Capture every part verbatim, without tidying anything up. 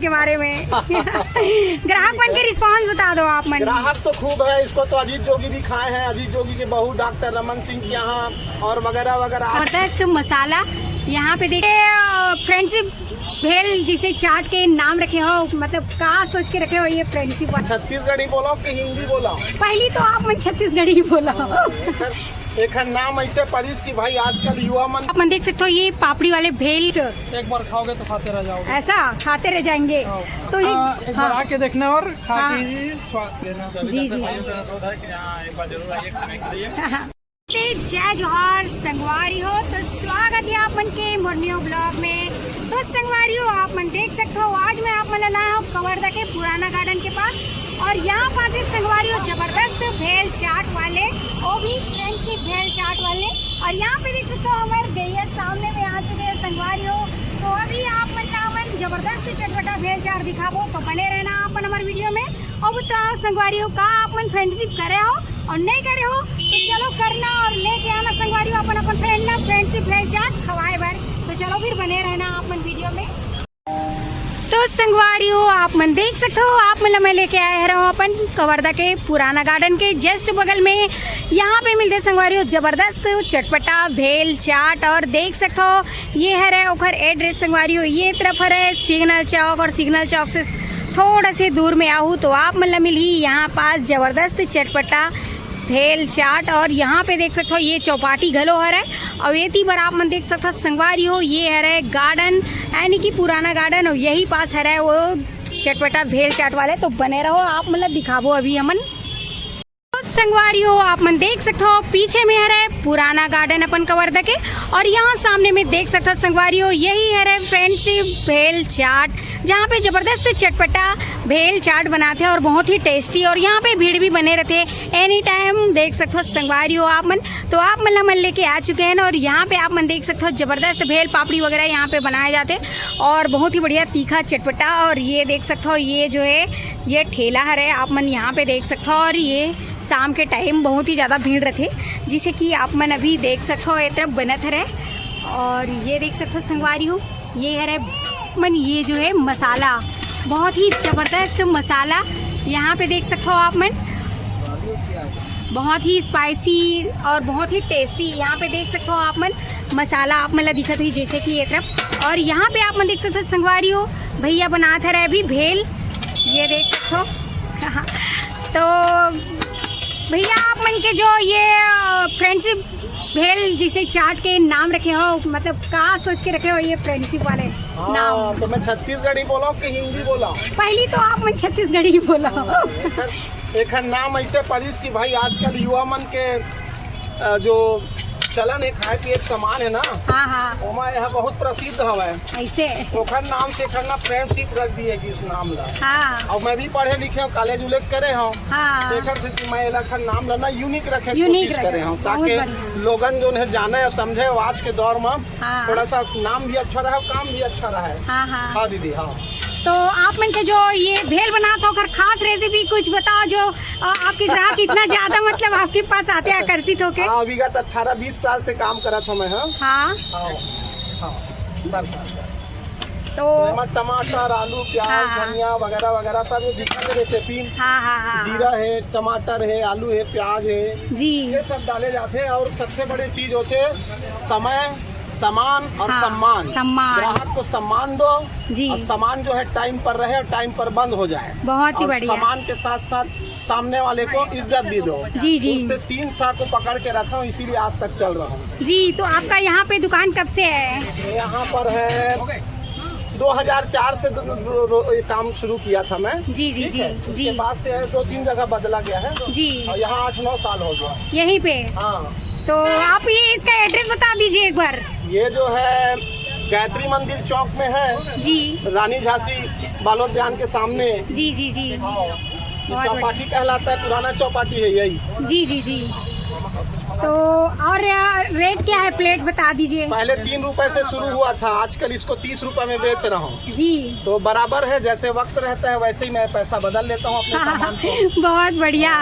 के बारे में। ग्राहक मन के रिस्पॉन्स बता दो आप मन। ग्राहक तो खूब है, इसको तो अजीत जोगी भी खाए हैं, अजीत जोगी के बहू डॉक्टर रमन सिंह के यहाँ और वगैरह वगैरह। जबरदस्त मसाला। यहाँ पे देखिए, फ्रेंडशिप भेल जिसे चाट के नाम रखे हो, मतलब का सोच के रखे हो ये फ्रेंडशिप वाला? छत्तीसगढ़ी बोला कि हिंदी बोला? पहली तो आप मन छत्तीसगढ़ी बोला। एकर नाम ऐसे पड़िस कि भाई आजकल युवा मन। आप मन देख सकते हो ये पापड़ी वाले भेल। एक बार खाओगे तो खाते रह जाओगे। ऐसा खाते रह जाएंगे। हाँ। तो ये हाँ, एक बार हाँ। आके देखना और खा हाँ। के ही स्वाद लेना। जी, जी। भाइयों से अनुरोध है कि हाँ, एक बार जरूर आइए, खाने के लिए। जय जोहार संगवारी हो, तो स्वागत है आप मन के मोर न्यू ब्लॉग में। तो संगवारी हो, आप मन देख सकते हो, आज मैं आप मन ला लाया हूँ कवर्धा के पुराना गार्डन के पास, और यहाँ पास ही संगवारी हो जबरदस्त भेल चाट वाले, वो भी फ्रेंडशिप भेल चाट वाले। और यहाँ पे देख सकते हो हमारे भैया सामने में आ चुके हैं संगवारी हो। तो अभी आप मन ला हमन जबरदस्त चटपटा भेल चाट दिखाबो, तो बने रहना आप मन हमारे वीडियो में। अब तो संगवारी हो, का आप मन फ्रेंडशिप करे हो और नहीं करे हो, तो चलो करना और लेके आना संगवारी हो अपन अपन फ्रेंड ला फ्रेंडशिप भेल चाट खवाए बर। तो चलो फिर बने रहना आप मन वीडियो में। तो संगवारी हो, आप मन देख सकते हो, आप मन ला मैं लेके आए हरव अपन कवर्धा के पुराना गार्डन के जस्ट बगल में। यहाँ पे मिलथे संगवारी हो जबरदस्त चटपटा भेल चाट, और देख सकते हो ये हरे ओखर एड्रेस संगवारी हो, ये तरफ हरे सिग्नल चौक, और सिग्नल चौक से थोड़ा से दूर में आहू तो आप मन ला मिलही यहाँ पास जबरदस्त चटपटा भेल चाट। और यहाँ पे देख सकते हो ये चौपाटी घलो हरे, और एती बर आप मन देख सकते हो संगवारी हो ये हरे गार्डन, यानी कि पुराना गार्डन, और यही पास हरे वो चटपटा भेल चाट वाले। तो बने रहो, आप मन ला दिखाबो अभी हमन। तो संगवारी हो, आप मन देख सकते हो पीछे में हरे पुराना गार्डन अपन कवर्धा के, और यहाँ सामने में देख सकते हो संगवारी हो यही हरे फ्रेंडशिप भेल चाट, जहाँ पे जबरदस्त चटपटा भेल चाट बनाथे और बहुत ही टेस्टी, और यहाँ पे भीड़ भी बने रहथे एनी टाइम। देख सकते हो संगवारी हो आप मन, तो आप मन ला हमन लेके आ चुके हैं और यहाँ पे आप मन देख सकते हो जबरदस्त भेल पापड़ी वगैरह यहाँ पे बनाए जाथे और बहुत ही बढ़िया तीखा चटपटा। और ये देख सकते हो ये जो है ये ठेला हरे, आप मन यहाँ पे देख सकते हो, और ये शाम के टाइम बहुत ही ज़्यादा भीड़ रहथे, जिसे कि आप मन अभी देख सकते हो ये तरफ बनत हरे। और ये देख सकते हो संगवारी हो ये हरे मन, ये जो है मसाला, बहुत ही जबरदस्त मसाला यहाँ पे देख सकते हो आप मन, बहुत ही स्पाइसी और बहुत ही टेस्टी। यहाँ पे देख सकते हो आप मन मसाला आप मन ला दिखत हुई जैसे कि ये तरफ, और यहाँ पे आप मन देख सकते हो संगवारी हो भैया बनात हरे अभी भेल, ये देख सकते हो। तो भैया आप मन के जो ये फ्रेंडशिप भेल जिसे चाट के नाम रखे हो, मतलब का सोच के रखे हो ये फ्रेंडशिप वाले हाँ, नाम? तो मैं छत्तीसगढ़ी बोला कि हिंदी बोला? पहली तो आप मन छत्तीसगढ़ी बोला। हाँ, एकर, एकर नाम ऐसे पड़िस कि भाई आजकल युवा मन के अ, जो चलन है खाए पिए के सामान है ना, हाँ हाँ। ओमा यह बहुत प्रसिद्ध हवै। ऐसे ओखर नाम से एखर ना फ्रेंडशिप रख दिए कि इस नाम ला। हाँ। और मैं भी पढ़े लिखे हूँ, कॉलेज उलेज करे हूँ, हाँ। तो एखर से मैं एला एखर नाम ला ना यूनिक रखे यूनिक कोशिश रखे, करे हूँ, बहुत ताकि बढ़िया। लोगन जो है जाने और समझे और आज के दौर में हाँ। थोड़ा सा नाम भी अच्छा रहे और काम भी अच्छा रहे। हाँ हाँ। हाँ दीदी, हाँ। तो आप मन के जो ये भेल बनात हो ओकर खास रेसिपी कुछ बताओ, जो अ, आपके ग्राहक इतना ज्यादा मतलब आपके पास आते हैं आकर्षित होके? हाँ, विगत अठारह बीस साल से काम करत हूँ मैं, हाँ। हाँ। हाँ, हाँ, सर, सर। तो तो एमा टमाटर, आलू, प्याज, हाँ, हाँ। धनिया वगैरह वगैरह सब ये दिखत हे रेसिपी। हाँ हाँ हाँ। जीरा है, टमाटर है, आलू है, प्याज है, जी। ये सब डाले जाते हैं। और सबसे बड़ी चीज होते हैं समय, सामान और हाँ, सम्मान। सम्मान। ग्राहक को सम्मान दो जी। और सामान जो है टाइम पर रहे और टाइम पर बंद हो जाए। बहुत ही और बढ़िया। सामान के साथ साथ सामने वाले को इज्जत भी दो। जी जी। उससे तीन साल को पकड़ के रखा हूँ, इसीलिए आज तक चल रहा हूँ। जी, तो आपका यहाँ पे दुकान कब से है? यहाँ पर है दो हज़ार चार से दो- रो- रो- ये काम शुरू किया था मैं। जी जी ठीक जी है? उसके जी। बाद से है, दो तीन जगह बदला गया है। जी। और यहाँ आठ नौ साल हो गया। यहीं पे? हाँ। तो आप ये इसका एड्रेस बता दीजिए एक बार। ये जो है गायत्री मंदिर चौक में है। जी। रानी झांसी बालोद्यान के सामने। जी जी जी। हाँ। ये बहुत चौपाटी कहलाता है, पुराना चौपाटी है यही। जी जी जी। तो और रेट क्या है, प्लेट बता दीजिए। पहले तीन रुपए से शुरू हुआ था, आजकल इसको तीस रुपए में बेच रहा हूँ। जी। तो बराबर है, जैसे वक्त रहता है वैसे ही मैं पैसा बदल लेता हूँ अपने सामान को। बहुत बढ़िया।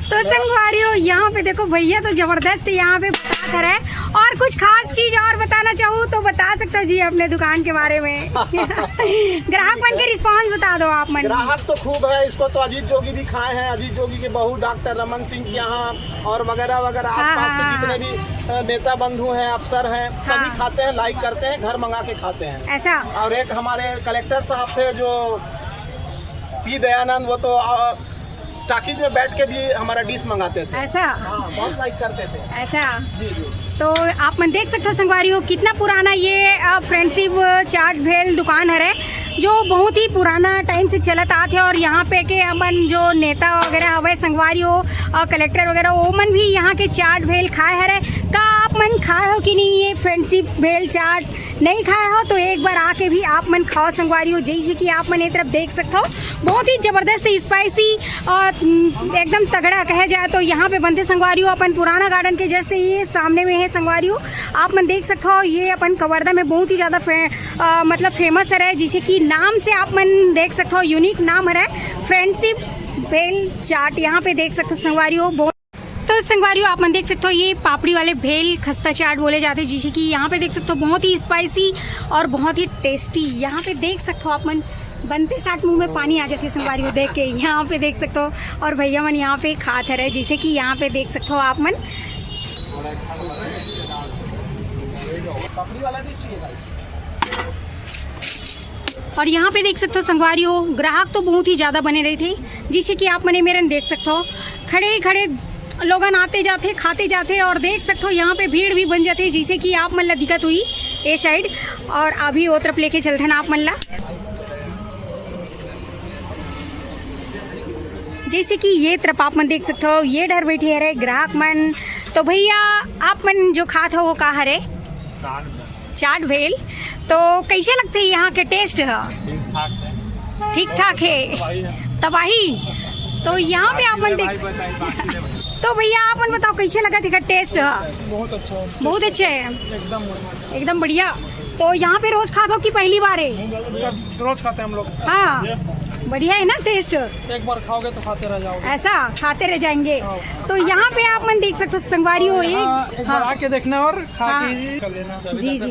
तो संगवारी हो, यहाँ पे देखो भैया तो जबरदस्त यहाँ पे बता रहे। और कुछ खास चीज और बताना चाहूँ तो बता सकते हो जी अपने दुकान के बारे में। ग्राहक मन के रिस्पांस बता दो आप मन। ग्राहक तो खूब है, इसको तो अजीत जोगी भी खाए हैं, अजीत जोगी के बहू डॉक्टर रमन सिंह के यहाँ और वगैरह वगैरह हाँ, आसपास के हाँ, जितने हाँ। भी अ, नेता बंधु हैं, अफसर हैं, हाँ। सभी खाते हैं, लाइक करते हैं, घर मंगा के खाते हैं। ऐसा? और एक हमारे कलेक्टर साहब थे जो पी दयानंद, वो तो अ, टॉकीज में बैठ के भी हमारा डिश मंगाते थे। ऐसा? हाँ, बहुत लाइक करते थे। ऐसा? जी, जी। तो आप मन देख सकते हो संगवारी हो, कितना पुराना ये अ, फ्रेंडशिप चाट भेल दुकान हरे, जो बहुत ही पुराना टाइम से चलत आत है। और यहाँ पे के हमन जो नेता वगैरह हवे संगवारी हो, अ, कलेक्टर वगैरह, वो मन भी यहाँ के चाट भेल खाए हरे। का आप मन खाए हो कि नहीं ये फ्रेंडशिप भेल चाट? नहीं खाए हो तो एक बार आके भी आप मन खाओ संगवारी हो। जैसे कि आप मन ये तरफ देख सकते हो, बहुत ही जबरदस्त स्पाइसी और, हम्म, एकदम तगड़ा कहे जाए तो यहाँ पे बनते संगवारी हो। अपन पुराना गार्डन के जस्ट ये सामने में है संगवारी हो, आप मन देख सकते हो। ये अपन कवर्धा में बहुत ही ज्यादा फे-, अ, मतलब फेमस है, जैसे कि नाम से आप मन देख सकते हो, यूनिक नाम है फ्रेंडशिप भेल चाट। यहाँ पे देख सकते हो संगवारी हो, बहुत तो संगवारी हो, आप मन देख सकते हो, ये पापड़ी वाले भेल खस्ता चाट बोले जाते हैं, जिसे कि यहाँ पे देख सकते हो, बहुत ही स्पाइसी और बहुत ही टेस्टी। यहाँ पे देख सकते हो आप मन, बनते साथ मुंह में पानी आ जाते संगवारी हो देख के। यहाँ पे देख सकते हो, और भैया मन यहाँ पे खात रहे, जिसे कि यहाँ पे देख सकते हो आप मन। और यहाँ पे देख सकते हो संगवारी हो, ग्राहक तो बहुत ही ज्यादा बने रहे थे, जिसे कि आप मने मेरन देख सकते हो, खड़े ही खड़े लोगन आते जाते, खाते जाते, और देख सकते हो यहाँ पे भीड़ भी बन जाते, जिसे कि आप मन ला दिक्कत हुई ए साइड। और अभी वो तरफ लेके चलते हैं आप मन ला। जैसे कि ये तरफ आप मन देख सकते हो, ये डर बैठे हरे ग्राहक मन। तो भैया, आप मन जो खात हो वो का हरे? चाट भेल। तो कैसे लगते हैं यहाँ के टेस्ट ह? ठीक ठाक है। ठीक ठाक है। तबाही है। तबाही। तो यहाँ पे आप मन देख, तो भैया आप मन बताओ कैसे लगा थे टेस्ट ह? बहुत अच्छा है। बहुत अच्छा है। एकदम मस्त। एकदम बढ़िया। तो यहाँ पे रोज खाते हो कि पहली बार है? रोज खाते हैं हम लोग। हाँ, बढ़िया है ना टेस्ट? एक बार खाओगे तो खाते रह जाओगे। ऐसा खाते रह जाएंगे। हाँ। तो यहाँ पे आप मन देख सकते हो संगवारी हो, ये हाँ, एक बार हाँ। आके देखना और खा हाँ। के ही कर लेना। जी, जी।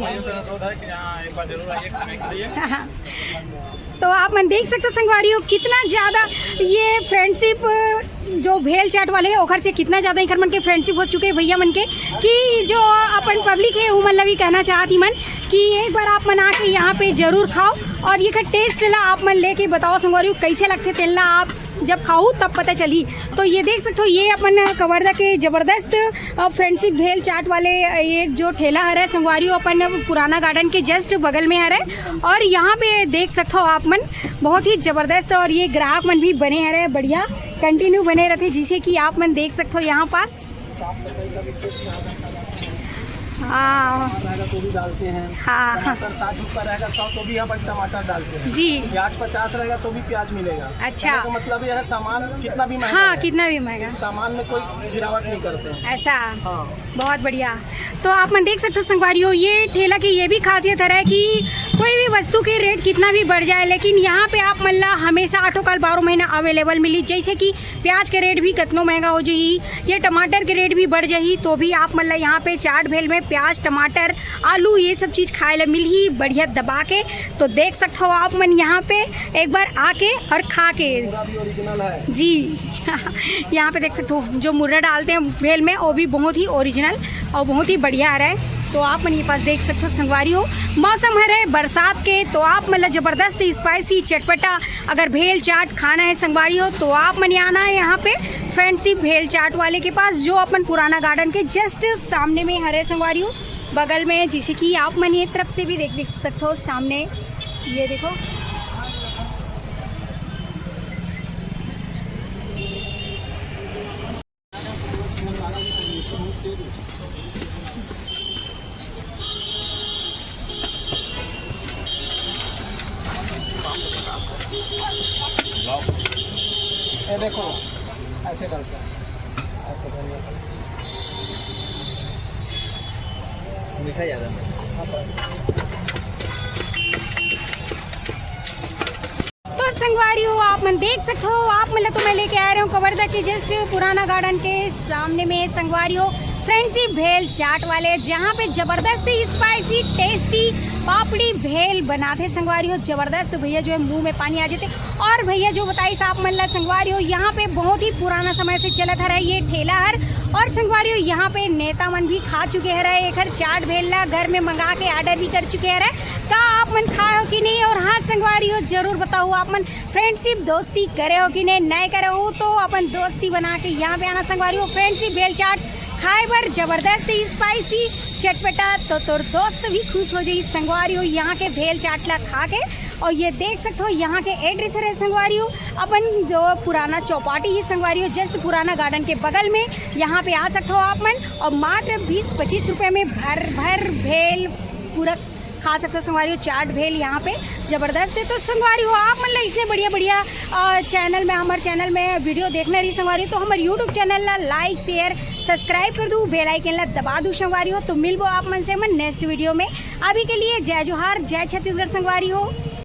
तो आप मन देख सकते हो संगवारी हो, कितना ज्यादा ये फ्रेंडशिप, जो भेल चाट वाले हैं ओखर से कितना ज्यादा एकर मन के फ्रेंडशिप हो चुके हैं भैया मन के, कि जो अपन पब्लिक है वो मन ला भी कहना चाहत ही मन कि एक बार आप मन आके यहाँ पे जरूर खाओ और ये टेस्ट ला आप मन लेके बताओ संगवारी हो कैसे लगते तेन ला आप जब खाऊ तब पता चली। तो ये देख सकते हो, ये अपन कवर्धा के जबरदस्त फ्रेंडशिप भेल चाट वाले एक जो ठेला हरे संगवारी हो, अपन पुराना गार्डन के जस्ट बगल में हरे। और यहाँ पे देख सकते हो आप मन, बहुत ही जबरदस्त। और ये ग्राहक मन भी बने हरे, बढ़िया कंटिन्यू बने रहते, जिसे कि आप मन देख सकते हो यहाँ पास। हाँ। रहेगा तो भी डालते हैं। हाँ। टमाटर साठ रुपया रहेगा, सौ, तो भी यहाँ पर टमाटर डालते हैं। जी। प्याज पचास रहेगा तो भी प्याज मिलेगा। अच्छा। कहने का मतलब यह है, सामान कितना भी महंगा हाँ, रहे, कितना भी महंगा। सामान में कोई गिरावट नहीं करते हैं। ऐसा। हाँ। बहुत बढ़िया। तो आप मन देख सकते हो संगवारी हो, ये ठेला की ये भी खासियत है कि कोई भी वस्तु के रेट कितना भी बढ़ जाए, लेकिन यहाँ पे आप मन ला हमेशा आठों काल बारह महीना अवेलेबल मिली। जैसे कि प्याज के रेट भी कतनो महंगा हो जाही, ये टमाटर के रेट भी बढ़ जाही, तो भी आप मन ला यहाँ पे चाट भेल में प्याज, टमाटर, आलू, ये सब चीज खाए ला मिलही बढ़िया दबा के। तो देख सकते हो आप मन यहाँ पे एक बार आके और खा के। पूरा भी ओरिजिनल है। जी। यहाँ पे देख सकते हो जो मुर्रा डालते हैं भेल में, वो भी बहुत ही ओरिजिनल और बहुत ही बढ़िया आ रहा है। तो आप मन ये पास देख सकते हो संगवारी हो, मौसम हरे बरसात के, तो आप मन ला जबरदस्त स्पाइसी चटपटा अगर भेल चाट खाना है संगवारी हो, तो आप मन आना है यहाँ पे फ्रेंडशिप भेल चाट वाले के पास, जो अपन पुराना गार्डन के जस्ट सामने में हरे संगवारी हो, बगल में। जैसे कि आप मन ये तरफ से भी देख, देख सकते हो सामने, ये देखो। ये देखो, ऐसे करके, ऐसे करके। मीठा ज्यादा। तो संगवारी हो, आप मन देख सकते हो, आप मन ला तो मैं लेके आ रहे हूँ कवर्धा के जस्ट पुराना गार्डन के सामने में संगवारी हो, फ्रेंड्स, ये भेल चाट वाले, जहाँ पे जबरदस्त स्पाइसी टेस्टी पापड़ी भेल बनाते संगवारी हो। जबरदस्त भैया जो है मुंह में पानी आ जाते। और भैया जो बताइस आप मन ला संगवारी हो, यहाँ पे बहुत ही पुराना समय से चलत हरा ये ठेला हर। और संगवारी हो, यहाँ पे नेता मन भी खा चुके हरा एखर चाट भेल ला, घर में मंगा के ऑर्डर भी कर चुके हरा। का आप मन खाए हो कि नहीं? और हाँ संगवारी हो, जरूर बताओ आप मन फ्रेंडशिप दोस्ती करे हो कि नहीं? नए करे हो तो अपन दोस्ती बना के यहाँ पे आना संगवारी हो। फ्रेंडशिप भेल चाट खाए बर जबरदस्त स्पाइसी चटपटा, तो तोर दोस्त भी खुश हो जाई संगवारी हो यहाँ के भेल चाट ला खा के। और ये देख सकते हो यहाँ के एड्रेस है संगवारी हो, अपन जो पुराना चौपाटी ही संगवारी हो, जस्ट पुराना गार्डन के बगल में। यहाँ पे आ सकते हो आप मन और मात्र बीस पच्चीस रुपये में भर भर भेल पूरा खा सकते हो संगवारी हो। चाट भेल यहाँ पे जबरदस्त है। तो संगवारी हो, आप मन ला इसने बढ़िया बढ़िया अ, चैनल में, हमारे चैनल में वीडियो देखना रही संगवारी हो, तो हमारे यूट्यूब चैनल ला लाइक शेयर सब्सक्राइब कर दू, बेल आइकन ला दबा दू संगवारी हो। तो मिलबो आप मन से हमन नेक्स्ट वीडियो में। अभी के लिए जय जोहार, जय छत्तीसगढ़ संगवारी हो।